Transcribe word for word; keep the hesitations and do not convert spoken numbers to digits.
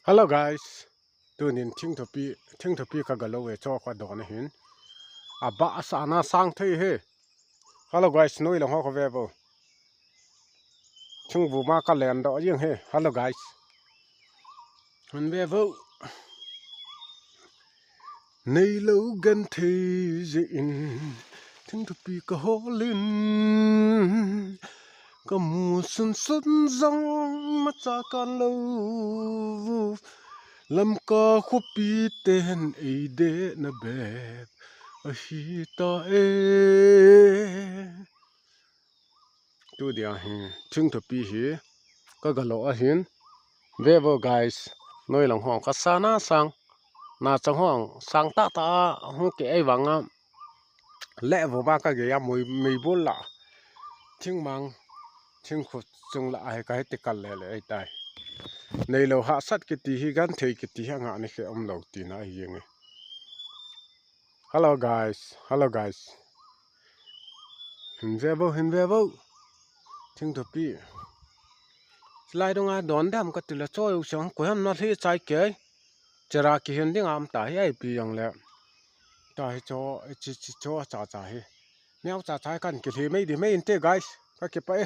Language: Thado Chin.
Hello guys, tunin thingthopi, thingthopi ka galo ve cho ka don ahin. Aba sana sang thei he. Hello guys, noi lang ho ka ve vo. Thingbu ma ka len do jing he. Hello guys. Hun ve vo. Neilo genthei jeh in thingthopi ka holin, ka mu sunsun jong macha kan lo. Lamka khopi ten eidehna bep ahi ta e. Tu dia hi thingthopi hi ka galo ahin. Ve vo guys, noi lang ho ka sana sang. Na chang ho sang tata a hung ke ei vanga. Le vo ba ka ge ya moi mei bol la. Thingmang, thingkhu chung la ahi ka hiti kal le le ei tai. Neilo hahsat kiti hi genthei kiti hi anga ni khe um lo tina ahi nge. Hello guys, hello guys. Hin ve vo, hin ve vo. Thingthopi. Lai donga don dam ka tila cho u sang ko ham na le chai ke. Chera ki hin ding am ta hi ai pi yang le. Ta hi cho, chi chi cho cha cha hi. Neo cha cha kan ki le mei di mei inte guys. Ka ki pa e.